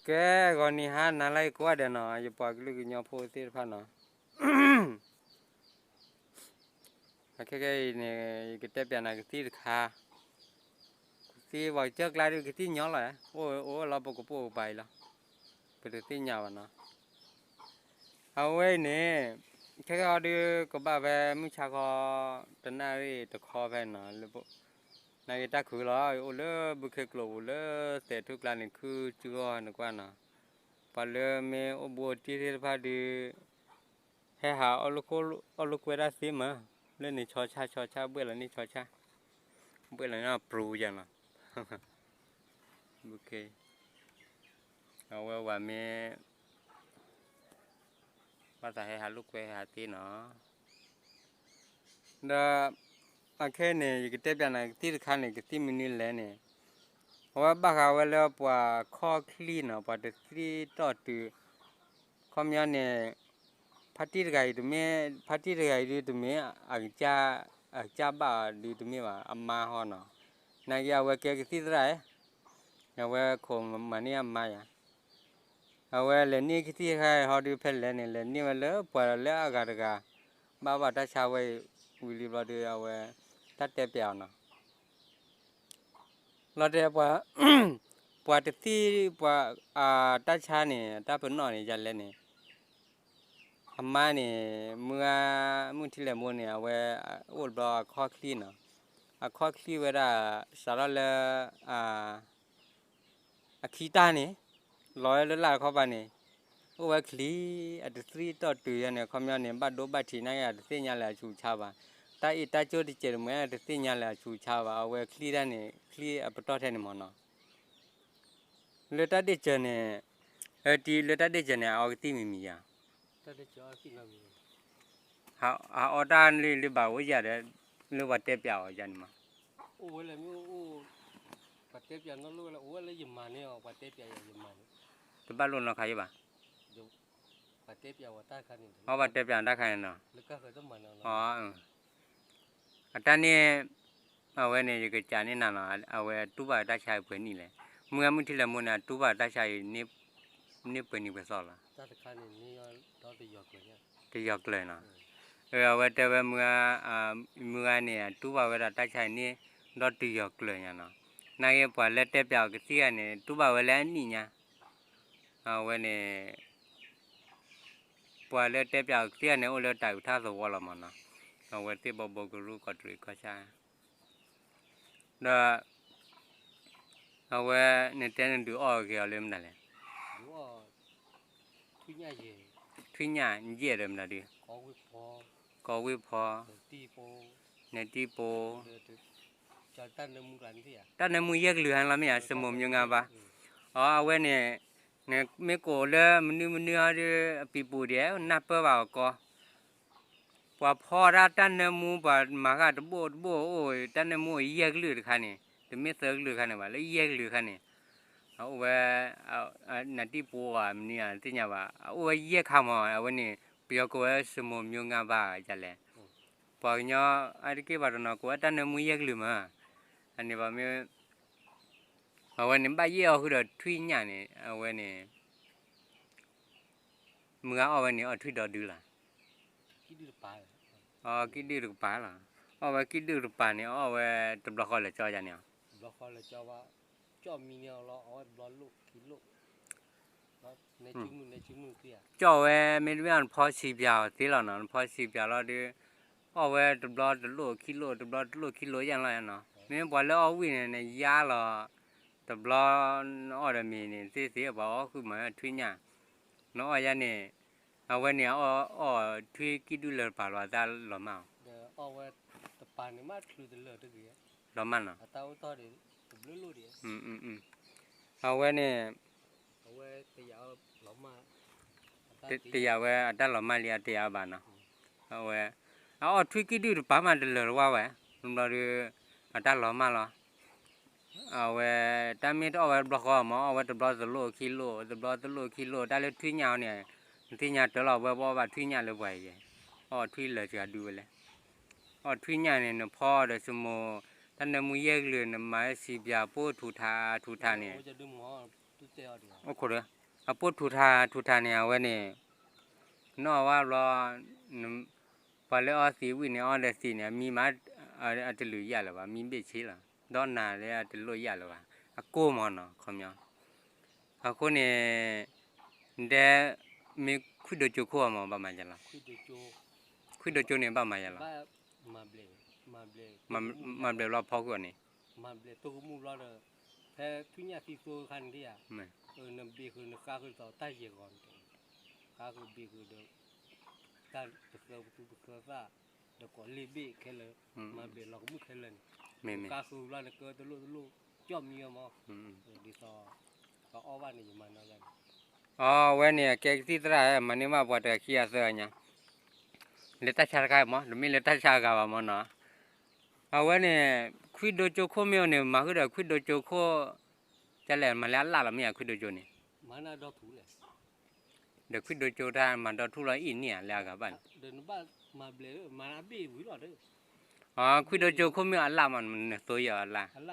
ကဲ ဂီၤနံၤဟါနၤလၢယကိးဂၤဒဲးနီၤ ယပှၤကလုာ်ကညီဖိသ့ၣ်တဖၣ်နီၤ. အခဲခဲအံၤန့ၣ် ယကတဲပၠးနၤကသံၣ်တခါ, ကသံၣ်ပှၤကစၢၢ်ကျါဒုးကသံၣ်ညီလီၤ, အိၣ်အိၣ်လီၤပကပိာ်ကပၤအံၤလီၤ, ပတသ့ၣ်ညါဘၣ်နီၤ. အဝဲအံၤန့ၣ် ခဲခဲအံၤဒုး ကဘၣ်ဖဲမုၢ်ဆါခီ တနၣ်ရံၣ်တခီဖဲနီၤ, နာ်က့တၢ်ခုးလီၤ အိၣ်လၢဘုခ့ကျိာ်ပူၤလၢသဲးထူၣ်ကျါန့ၣ် ခုၣ်စုဂီၢ်နကွၢ်နီၤ, ပှၤလၢမ့ၢ်အိၣ်ဘူးအိၣ်တံၢ်သ့ၣ်တဖၣ်ဒုး ဟဲဟးအီၣ်လိာ်ကွဲတၢ်သ့မး, လၢန့ၣ်ဆီဆါဆီဆါ ဘှဲၣ်လီၤန့ၢ်ဆီဆါ, ဘှဲၣ်လီၤန့ၢ်ပရူယၤနီၤ. အဝဲဝၤမ့ၢ် ဘၣ်သးဟဲဟးလိာ်ကွဲဟးသ့နီၤ. ဒီး အခဲန့ၣ် ယကတဲပၠးနၤကသံၣ်တခါန့ၣ် ကသံၣ်မနုၤလဲၣ်န့ၣ်, အဝဲဘၣ်ဃးဝဲလၢပှၤခီၣ်ချံနီၤ, ပှၤတသံၣ်တီၢ်တုၤ, ခီပညီန့ၣ် ဖါတံၢ်တဂၤအံၤတမ့ၢ်, ဖါတံၢ်တဂၤအံၤဒုးတမ့ၢ် အကစၢ်ဘၣ်အီၤဒုးတမ့ၢ်ဘၣ် အမါဟီနီၤ. နာ်က့အဝဲကဲကသံၣ်သရၣ်, အဝဲခိးမၤန့ၢ်အမါယၤ, အဝဲလဲၤန့ၢ်ကသံၣ်တခါဟီဒုးဖဲလဲၣ်န့ၣ် လဲၤန့ၢ်ဝဲလၢပှၤလၢအဂၤတဂၤ ဘၣ်ဘၣ်တၢ်ဆါဝဲအံၤဝံၤလံဘျီဒုး အဝဲ တၢ်တဲပၠးအီၤနီၤ. လီၤတဲာ် ပှၤတသံၣ် ပှၤ တၢ်ဆါန့ၣ် တၢ်ပနီၣ်န့ၣ် ယၤလဲၣ်န့ၣ်, အမါန့ၣ် မုၢ်ဂၤ မုၢ်ထံလဲၣ်မိၢ်န့ၣ် အဝဲအိၣ်တဘျီအခီၣ်ချံနီၤ, အခီၣ်ချံဝဲဒၣ် စးထီၣ်လၢ အခံတၢ်န့ၣ် လီၤဝဲလၢလၢ်တခီပၤန့ၣ် အိၣ်ဝဲချံ, အတသံၣ်တီၢ်တုၤယၤန့ၣ် အခီပညီန့ၣ် ဘၣ်ဒိဘၣ်ထံးနာ်က့ အတသ့ၣ်ညါလၢအဆူးဆါဘၣ်, တၢ်အ့ၣ်တၢ်ကၠိတစဲးတမှဲၤ အတသ့ၣ်ညါလၢအဆူးဆါဘၣ်, အဝဲချံတၢ်န့ၣ် ချံအပတီၢ်ထဲန့ၣ်မ့ၢ်နီၤ. လၢတၢ်ဒ့ၣ်စၢၤန့ၣ်, အတံၤလၢတၢ်ဒ့ၣ်စၢၤန့ၣ် အအီကသံၣ်မံၤမံၤယၤ, အအီတၢ်လၢလၢဘၣ်အိၣ်ယၤဒီး လၢပှၤတဲပၠးအီၤယၤန့ၣ်မး, အိၣ်ဝဲလၢမ့ၢ်အိၣ်, ပှၤတဲပၠးနီၢ်လိၣ်ဝဲလၢ အိၣ်ဝဲလၢယမၤန့ၢ်အီၤ ပှၤတဲပၠးယၤယမၤန့ၢ်, တဘၣ်လိၣ်နီတခါယဘၣ်, အီပှၤတဲပၠးတၢ်ခါန့ၣ်နီၤ, လၢကဃၢၤတမၤန့ၢ်, အတၢ်န့ၣ် အဝဲန့ၣ် ယကစးန့ၢ်နၤနီၤ, အဝဲတူၢ်ဘၣ်တၢ်ဆါအံၤပှဲၤနံၣ်လဲၣ်, မုၢ်ဂၤမုၢ်ထံလဲၣ်မိၢ်န့ၣ် အတူၢ်ဘၣ်တၢ်ဆါအံၤ န့ၢ်ပှဲၤနံၣ်ပှဲၤသီလီၤ, တယီၤကျၢၤနီၤ, အဝဲတဲဝဲ မုၢ်ဂၤန့ၣ် အတူၢ်ဘၣ်ဝဲဒၣ်တၢ်ဆါအံၤန့ၣ် ဒီးတယီၤကျၢၤညါနီၤ, နာ်က့ပှၤလၢတဲပၠးအီၤကသံၣ်ဂၤန့ၣ် တူၢ်ဘၣ်ဝဲလၢအနံၣ်ညါ, အဝဲန့ၣ် ပှၤလၢတဲပၠးအီၤကသံၣ်ဂၤန့ၣ် အိၣ်လၢတၢ်အုးထၣ်သဝီလီၤမးနီၤ, အဝဲသ့ၣ်ဘီဘီကရူၢ်ကီးတရံးကီၢ်ဆၣ် ဒီး အဝဲနတဲနဒုးအီၣ်ဂ့ၤအီၤလၢမနုၤလဲၣ်, ထွံၣ်ညၣ်ယဲၢ်ဒီးမနုၤဒုး, ကီဝ့ၢ်ဖီ, နတံၢ်ပိ, တၢ်နၢမူယဲၢ်ကလုာ်ဟါလီၤမ့ၢ်ဧါ, စမိၣ်မၠိငါဘါ, အဝဲန့ၣ် နမ့ၢ်ကိးလၢမနုၤမနုၤအီၤဒုး အပံၤပူၤဒဲး နၢ်ပၢၢ်ဘၣ်အီၤကီ ပှၤဖီတၢ်တၢ်နၢမူ ပှၤမၤဃာ်တဘိၣ်တဘိၣ်အိၣ် တၢ်နၢမူအိၣ်ယဲၢ်ကလုာ်တခါန့ၣ် တမ့ၢ်သၢကလုာ်တခါန့ၣ်ဘၣ် လၢယဲၢ်ကလုာ်တခါန့ၣ်, အအိၣ်ဝဲ နတံၢ်ပိဧါ မနုၤဧါ သ့ၣ်ညါဘၣ် အအိၣ်ဝဲယဲၢ်ခါမး အဝဲန့ၣ် ပယီၤကိးဝဲ စမိၣ်မၠိငါဘါ ယလဲၣ်, ပှၤကညီအါတက့ၢ်ဘၣ်တနီၤ ကိးဝဲတၢ်နၢမူယဲၢ်ကလုာ်မး, အန့ၣ်ဘၣ်မ့ၢ် အဝဲန့ၣ် ဘၣ်ယဲၢ်အီၤဃုာ်ဒီးထွံၣ်ညၣ်န့ၣ် အဝဲန့ၣ် မုၢ်ဂၤအီၣ်ဝဲန့ၣ် အီၣ်ထွံၣ်ဒီဒုလီၤ, အီၣ်ကံၣ်ဒုၣ်တကပၤလီၤ, အီၣ်ဝဲကံၣ်ဒုၣ်တကပၤန့ၣ် အီၣ်ဝဲတဘျီဃီလဲၤကၠီယၤန့ၣ်, ကၠီၣ်ဝဲမ့တမ့ၢ်နဖီစံးပၠးအီၤသ့လီၤနီၤ နဖီစံးပၠးလီၤဒီး အီၣ်ဝဲတဘျီတလိၣ်ခံလိၣ် တဘျီတလိၣ်ခံလိၣ်ယါလီၤနီၤ မ့မ့ၢ်ပှၤလၢအီၣ်ဝံၣ်န့ၣ် နယါလီၤ တဘျီ နအီၣ်ဒီးမ့ၤန့ၣ် သ့သ့ပှၤအီၣ်ဃုာ်မးထွံၣ်ညၣ် နအီၣ်ယါန့ၣ် အဝဲန့ၣ် အအီၣ်ထွံၣ်ကံၣ်ဒုၣ်လၢတပၤလီၤ အတၢ်လီၤမၢ်အီၤ လီၤမၢ်နီၤ အဝဲန့ၣ် တယာ်ဝဲအတၢ်လီၤမၢ်လံ အတယာ်ဘၣ်နီၤ အဝဲ အအီၣ်ထွံၣ်ကံၣ်ဒုၣ်တပၤမးတလၢာ်တဝါဝဲ ဘျီဒီး အတၢ်လီၤမၢ်လီၤ အဝဲ တၢ်မ့ၢ်တအီၣ်ဝဲတဘျီဃီမး အီၣ်ဝဲတဘျီတလိၣ်ခံလိၣ် တဘျီတလိၣ်ခံလိၣ် တၢ်လၢထွံၣ်ညၣ်အီၤန့ၣ် နသ့ၣ်ညါတၢ်လီၤ ဝဲပအီၣ်ဘၣ်ထွံၣ်ညၣ်လၢပှၤအံၤ အီၣ်ထွံၣ်လၢာ်စှၤဒုဝဲလဲၣ် အီၣ်ထွံၣ်ညၣ်န့ၣ် နဖီဒီးစမိၣ် တၢ်နၢမူယဲၢ်ကလုာ် နမၤစံးပၠးပိၢ်ထူးထးထူးထးန့ၣ် အိၣ်ခိးဒီး အပိၢ်ထူးထါထူးထါန့ၣ် အဝဲန့ၣ် နီၣ်ဝဲဘျီ ပှၤလၢအီသံးဝံၣ်န့ၣ် အီဒီးသံးန့ၣ် အမံမး အတလုာ်ယၣ်လၢၤဘၣ် မံဘ့ၣ်ဆ့လီၤ ဒီးနၤလၢအတလိၣ်ယၣ်လၢၤဘၣ် အကိၢ်မၢ်နီၤ ခီပညီ အဃိန့ၣ် ဒဲ မ့ၢ်ခွံၣ်ဒိကၠိခိၣ်အမၢ် ဘၣ်မၤယၤလီၤ ခွံၣ်ဒိကၠိန့ၣ် ဘၣ်မၤယၤလီၤ မၤဘျဲးဘျီဖီခိၣ်န့ၣ် မၤဘျဲးသိကမူၣ်ဘျီဒီး ဖဲထွံၣ်ညၣ်သံသိခါန့ၣ်ဧါ နဘ့ၣ်ဃုာ်နဃါဃုာ်ဒီးတၢ်ယဲၢ်ဂီၤန့ၣ် ဃါဃုာ်ဘ့ၣ်ဃုာ်ဒီး တၢ်ပသၢပသူပသၢသၣ် ဒီးကိးလ့ၣ်ဘ့ၣ်ခဲလၢာ် မၤဘျဲးလီၤကမူၣ်ခဲလၢာ်န့ၣ် မ့မ့ၢ် ဃါဃုာ်ဘျီနကၢတလိၣ်တလိၣ် ကၠီၣ်မံအီၤမး ဒ်သိး ကအီၣ်ဘၣ်န့ၣ်ယမၤနီၢ်ယၤန့ၣ် အဝဲန့ၣ် အကဲကသံၣ်သရၣ် မၤန့ၢ်ဘၣ်ပှၤတဂၤခံဂၤသၢဂၤညါ လၢတၢ်ဆါတခါမၢ် တမ့ၢ်လၢတၢ်ဆါအဂၤဘၣ်မၢ်နီၤ အဝဲန့ၣ် ခွံၣ်ဒိကၠိခိၣ်မ့ၢ်အိၣ်န့ၣ် မၤဃုာ်ဒီးခွံၣ်ဒိကၠိခိၣ် ကလဲၣ်မၤလၢအလၣ်လီၤမ့ၢ်ဧါ ခွံၣ်ဒိကၠိန့ၣ် ဒီးခွံၣ်ဒိကၠိတၢ်မၤဒီထူၣ်လီၤအံၣ်န့ၢ်ဧါလၢအဂၤဘၣ်န့ၣ် ခွံၣ်ဒိကၠိခိၣ်မ့ၢ်အလၣ်မၢ် နသိယၤအလၣ် လၢလ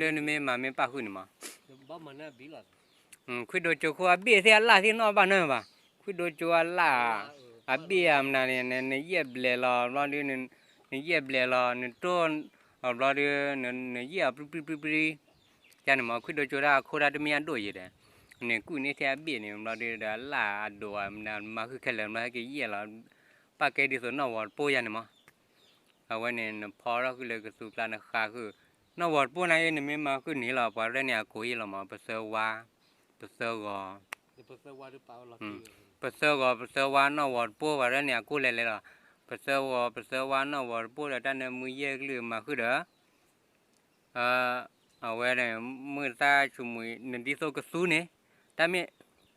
ᢢနမ့ၢ်မၤမ့ၢ်ပၣ်ဃုာ်န့ၣ်မး ခွံၣ်ဒိကၠိခိၣ်အဘ့ၣ်သ့ၣ်အလၣ်သ့ၣ်နီၣ်ဘၣ်နီတမံၤဘၣ်, ခွံၣ်ဒိကၠိအလၣ် အဘ့ၣ်အမနုၤန့ၣ် နယဲၢ်ဘျဲးလီၤဘျီဒီး နယဲၢ်ဘျဲးလီၤ နတိၢ်အဘျီဒီး နယဲၢ်အီၤပြံပြံပြံပြံ ကန့ၣ်မး ခွံၣ်ဒိကၠိတၢ်အခိၣ်တၢ်တမ့ၢ်အဒိၣ်ယဲၢ်ဒီး နကူၣ်န့ၢ်ထဲအဘ့ၣ်န့ၣ် ဘျီဒီးအလၣ်အဒိၣ်အမနုၤ မၤဃုာ်ခဲလၢာ် ဘျီဟဲက့ၤယဲၢ်လီၤ ပၣ်ကဲဒ်သိးနီၣ်ဝီၤတပိၢ်ယၤန့ၣ်မး အဝဲန့ၣ် နဖီထီၣ်ဃုာ်လၢကသူကျါ နဃါဃုာ် နီၣ်ဝီၤတပိၢ်နာ်က့ နမ့ၢ်မၤဃုာ်န့ၣ်လီၤ ပှၤရဲၣ်န့ၣ် အကိးယဲၢ်လီၤမး ပသၢဝါ ပသၢဂီၤ ပသၢဂီၤ ပသၢဝါ နီၣ်ဝီၤတပိၢ် ပှၤရဲၣ်န့ၣ် အကိၢ်လဲၤလဲၤလီၤ ပသၢဂီၤ ပသၢဝါ နီၣ်ဝီၤတပိၢ်ဒီး တၢ်နၢမူယဲၢ်ကလုာ်မၤဃုာ်ဒီး အဝဲန့ၣ် မုၢ်သၣ်ဆိမူ နဒ်သိးကသူန့ၣ် တၢ်မ့ၢ်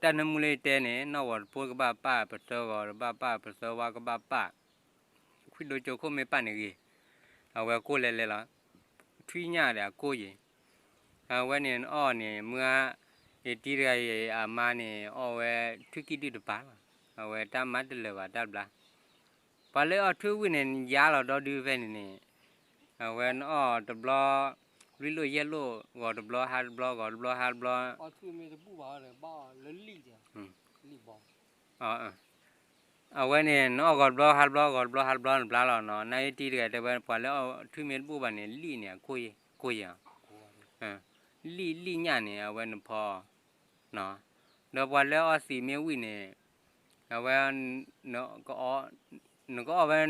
တၢ်နၢမူလၢယတဲန့ၣ် နီၣ်ဝီၤတပိၢ်ကဘၣ်ပၣ် ပသၢဂီၤကဘၣ်ပၣ် ပသၢဝါကဘၣ်ပၣ် ခွံၣ်ဒိကၠိခိၣ်မ့ၢ်ပၣ်န့ၣ်ဂ့ၤ အဝဲကိၢ်လဲၤလဲၤလီၤ ထွံၣ်ညၣ်ဒီးအကိၢ်ယံၤ အဝဲန့ၣ်နအီၣ်န့ၣ် မုၢ်ဂၤ ယတံၤတဂၤအံၤ အမါန့ၣ် အီၣ်ဝဲထွံၣ်ကံၢ်ဒုၣ်တပၤလီၤ အဝဲတၢ်မၤတလၢာ်ဘၣ်တၢ်ဘျါ ပှၤလၢအီၣ်ထွံၣ်ဝံၣ်န့ၣ် ယါလီၤဒီဒုဖဲန့ၣ်န့ၣ် အဝဲနအီၣ်တဘျီ လွံၢ်လိၣ်ယဲၢ်လိၣ် ဂီၤတဘျီဟါတဘျီ ဂီၤတဘျီဟါတဘျီ အဝဲန့ၣ် နအီၣ်ဂီၤတဘျီဟါတဘျီ ဂီၤတဘျီဟါတဘျီနဘျါလီၤနီၤ နအံၤတံၤတဂၤတဲဝဲ ပှၤလၢအီၣ်ထွံၣ်မ့ၢ်တဘူၣ်ဘၣ်န့ၣ် လံၣ်န့ၣ် အကိၢ်ယံၤ ကိၢ်ယံၤ လံၣ် လံၣ်ညၣ်န့ၣ် အဝဲနဖီ ဒီးပှၤလၢအီၣ်သံးမ့ၢ်ဝံၣ်န့ၣ် အဝဲ နကအီၣ်ဝဲ န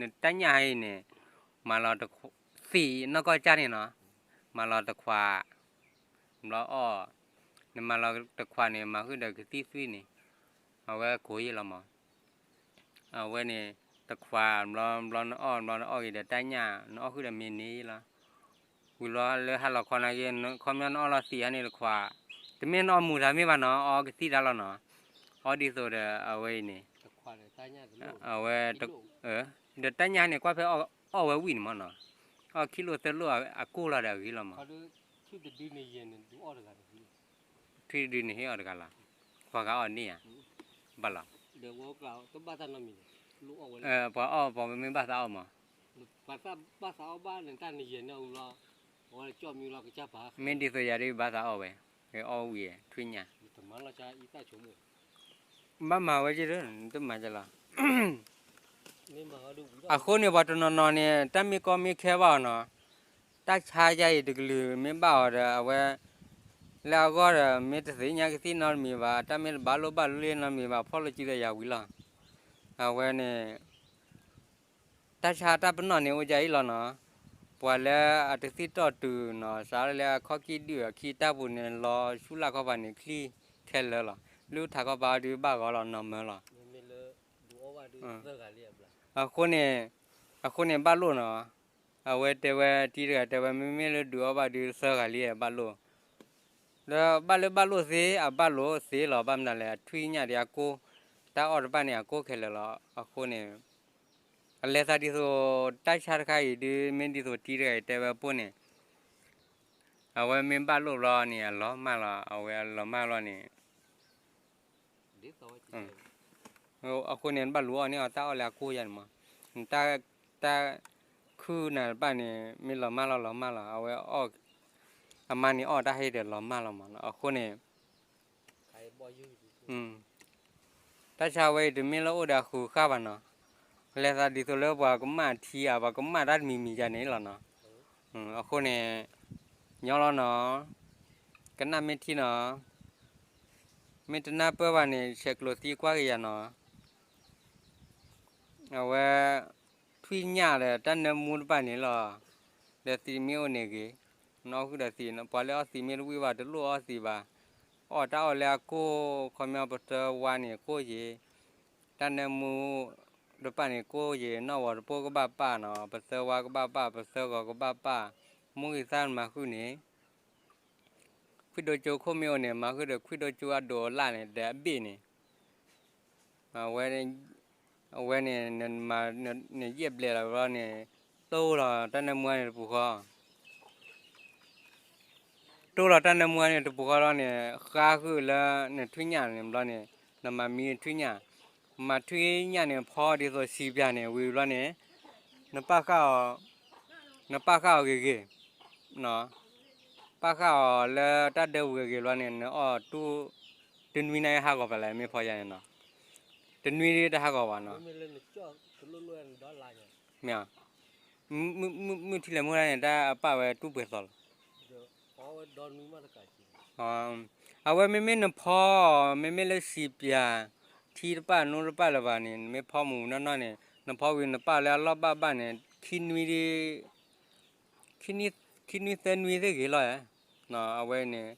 တၢ်ညၣ်အံၤန့ၣ် မၤလီၤ သံးနီၢ်ကီၢ်ကၢ်န့ၣ်နီၤ မၤလီၤတခွး ဘျီအီၣ် နမၤလီၤတခွးန့ၣ် မၤဃုာ်ဒီးကသံၣ်သွံၣ်န့ၣ် အဝဲကိၢ်ယံၤလီၤမး အဝဲန့ၣ် တခွး ဘျီ ဘျီနအီၣ် ဘျီနအီၣ်ဂ့ၤဒီးတၢ်ညၣ် နအီၣ်ဃုာ်ဒီးမ့ၢ်န့ၣ်လီၤ ဝံၤလီၤလၢဟါလီၤခီနာ်က့ ခီပညီနအီၣ်လီၤသံးဟါန့ၣ်တခွး တမ့ၢ်နအီၣ်မူးတၢ်မ့ၢ်ဘၣ်နီၤ အီၣ်ကသံၣ်တၢ်လီၤနီၤ အီၣ်ဒ်သိးဒီးအဝဲအံၤန့ၣ် အဝဲ ဒီးတၢ်ညၣ်န့ၣ် ကွၢ်ဖဲအီၣ်ဝဲဝံၣ်န့ၣ်မးနီၤ အီၣ်ခံလိၣ်သၢလိၣ်အကိၢ်လီၤဒီးအဂ့ၤလီၤမး ထွံၣ်တဒုန့ၣ်ဟ့ၣ်အီၤတဂၤလီၤ ပှၤဂၤအီၣ်န့ၢ်ဧါ ဘၣ်လီၤ ပှၤအီၣ်ပှၤမ့ၢ်ဘၣ်သးအီၣ်မး မ့ၢ်ဒ်သိးယၤဒ်ဘၣ်သးအီၣ်ဝဲ အီၣ်ဝံၤထွံၣ်ညၣ် ဘၣ်မၤဝဲက့ၤ တမၤကလီၤ အဃိန့ၣ် ပှၤတနီၤနီၤန့ၣ် တၢ်မ့ၢ်ကီမ့ၢ်ခဲဘၣ်အီၤနီၤ တၢ်ဆါယါအံၤတကလုာ်မ့ၢ်ဘၣ်အီၤဒီး အဝဲ လၢအဂီၢ်ဒီး မ့ၢ်တသ့ၣ်ညါကသံၣ်နီတမံၤဘၣ် တၢ်မ့ၢ်တဘၣ်လိၣ်ဘၣ်လိၣ်လ့ၣ်နီတမံၤဘၣ် ဖီၣ်လိာ်စုဒီးယၤဝံၤလီၤ အဝဲန့ၣ် တၢ်ဆါတၢ်ပနီၣ်န့ၣ် အိၣ်ဒ်အံၤလီၤနီၤ, ပှၤလၢအတသံၣ်တီၢ်တုၤနီၤ စးထီၣ်လၢအခီၣ်ကံၢ်ဒုၣ်အခံတၢ်ပူၤန့ၣ် လီၤဆူလာ်ခီပၤန့ၣ် ချံခဲလၢာ်လီၤ. လၢထးခီပၤအီၤဒုးဘၣ်ဂီၤလီၤ နီၤမၢလီၤ. အဃိန့ၣ် အဃိန့ၣ်ဘၣ်လိၣ်နီၤ, အဝဲတဲဝဲ တံၤတဂၤတဲဝဲ မ့မ့ၢ်လၢဒုးအီၣ်ဘၣ်ဒုးသၢဂၤလံဘၣ်လိၣ် ဒီးဘၣ်လၢဘၣ်လိၣ်သ့ အဘၣ်လိၣ်သ့လီၤ. ဘၣ်မနုၤလဲၣ် အထွံၣ်ညၣ်ဒံးအကိၢ်, တၢ်အီၣ်တဖၣ်န့ၣ် အကိၢ်ခဲလၢာ်လီၤ. အဃိန့ၣ် အလဲၤသးဒ်သိး တၢ်ဆါတခါအံၤဒုး မ့ၢ်ဒ်သိးတံၤတဂၤအံၤတဲဝဲအပိၢ်န့ၣ်, အဝဲမ့ၢ်ဘၣ်လိၣ်ဘျီန့ၣ် အလီၤမၢ်လီၤ. အဝဲအလီၤမၢ်ဘျီန့ၣ် အဃိန့ၣ် နဘၣ်လူၤအီၣ်န့ၢ်အီၤ တၢ်အီၣ်လၢအကိၢ်ယါန့ၣ်မး, တၢ် တၢ် ခုၣ်နၤတဖၣ်န့ၣ် မ့ၢ်လီၤမၢ်လီၤ လီၤမၢ်လီၤ အဝဲအီၣ်, အမါန့ၣ်အီၣ်တၢ်ဟ့ၣ်ဒီးလီၤမၢ်လီၤမးနီၤ. အဃိန့ၣ် တၢ်ဆါဝဲအံၤတမ့ၢ်လၢအိၣ်ဒီးအဃုာ်ဃၣ်ဘၣ်နီၤ, လဲၤသးဒ်သိးလၢပှၤကမၣ်ထံဧါ ပှၤကမၣ်တၢ်တမံၤမံၤယါန့ၣ်လီၤနီၤ. အဃိန့ၣ် ညီလီၤနီၤ, ကနၣ်မ့ၢ်ထံနီၤ, မ့ၢ်တနၢ်ပၢၢ်ဘၣ်န့ၣ် ဆဲးကျိးသံကွၢ်က့ၤယၤနီၤ. အဝဲ ထွံၣ်ညၣ်ဒီးတၢ်နၢမူတဖၣ်န့ၣ်လီၤ, ဒီးသံးမ့ၢ်အိၣ်န့ၣ်ဂ့ၤ, နအီၣ်ဃုာ်ဒီးသံး, ပှၤလၢအီၣ်သံးမ့ၢ်တဝံၣ်ဘၣ် တလိၣ်အီၣ်သံးဘၣ်, အီၣ်တၢ်အီၣ်လၢအကိၢ်, ခီပညီပသၢဝါန့ၣ်ကိၢ်ယံၤ, တၢ်နၢမူတဖၣ်န့ၣ်ကိၢ်ယံၤ, နီၣ်ဝီၤတပိၢ်ကဘၣ်ပာ်နီၤ, ပသၢဝါကဘၣ်ပာ်, ပသၢဂီၤကဘၣ်ပာ်, မူဂံၢ်သၣ်မၤဃုာ်န့ၣ် ခွံၣ်ဒိကၠိခိၣ်မ့ၢ်အိၣ်န့ၣ် မၤဃုာ်ဒီးခွံၣ်ဒိကၠိအဒိးအလၣ်န့ၣ် ဒီးအဘ့ၣ်န့ၣ်, အဝဲန့ၣ် နမၤ နယဲၢ်ဘျဲးလီၤဘျီန့ၣ် တိၢ်လီၤတၢ်နၢမူန့ၣ်တပူၤဃီ, တိၢ်လီၤတၢ်နၢမူန့ၣ်တပူၤဃီလီၤန့ၣ် ဃါဃုာ်လၢနထွံၣ်ညၣ်န့ၣ်ဘျီန့ၣ် နမၤမံထွံၣ်ညၣ်, မၤထွံၣ်ညၣ်န့ၣ် ဖီဒ်သိးစံးပၠးန့ၣ် ဝံၤဘျီန့ၣ် နပာ်ဃာ်အီၤ, နပာ်ဃာ်အီၤဂ့ၤဂ့ၤ ပာ်ဃာ်အီၤလၢတၢ်ဒၢပူၤဂ့ၤဂ့ၤဘျီန့ၣ် နအီၣ်တူၢ် တနွံန့ၣ်ဟးဂီၤပၤလဲၣ် မ့ၢ်ဖီယါန့ၣ်နီၤ, တနွံဒ်တဟးဂီၤဘၣ်နီၤ, မ့ၢ်ဧါ, မုၢ်ထံလဲၤမုၢ်ဟါန့ၣ် တၢ်အပာ်ဝဲတူၢ်ပှဲၤသီလီၤ, အဝဲမ့မ့ၢ်နဖီအီၤ မ့မ့ၢ်လၢစံးပၠး ထံတပာ်နိတပာ်လၢၤဘၣ်န့ၣ် နမ့ၢ်ဖီမူးနီၢ်နီၢ်န့ၣ် နဖီဝံၤနပာ်လၢအလီၢ်ဘၣ်ဘၣ်န့ၣ် ခံနွံ ခံနွံသၢနွံသ့ၣ်ဂ့ၤလီၤဧါ, အဝဲန့ၣ်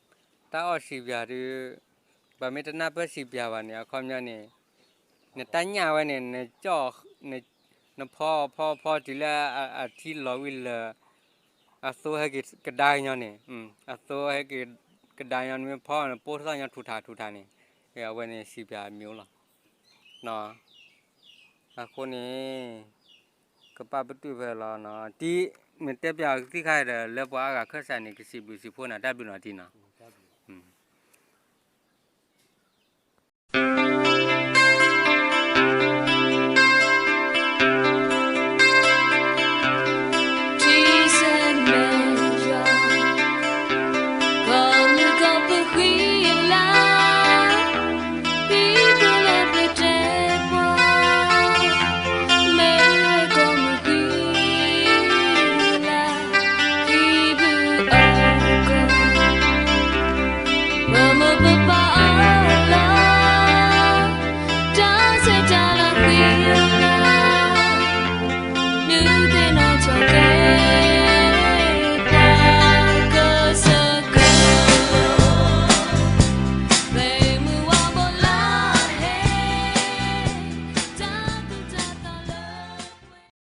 တၢ်အီၣ်စံးပၠးဒုး ပှၤမ့ၢ်တနၢ်ပၢၢ်စံးပၠးဘၣ်န့ၣ် အခီပညီန့ၣ် နတၢ်ညၣ်ဝဲန့ၣ် နကၠီၣ် နဖီဖီဖီတုၤလၢအထံလီၤဝံၤလၢ အသိဟဲက့ၤကဒါကညီန့ၣ်, အသိဟဲက့ၤကဒါကညီ နမ့ၢ်ဖီနပိၢ်ထီၣ်ညီထူးထးထူးထးန့ၣ် အဝဲန့ၣ်စံးပၠးအမံၤအိၣ်လီၤ. အဃိန့ၣ် ကပာ်ပတုာ်ဖဲလီၤနီၤ, တံၤ မ့ၢ်တဲပၠးအီၤကသံၣ်ခါဒီး လၢပှၤအါဂၤခၢၣ်စးန့ၣ် ကစံးဘျုးစံးဖှိၣ်နၤ တၢ်ဘျုးနီၤတံၤနီၤ.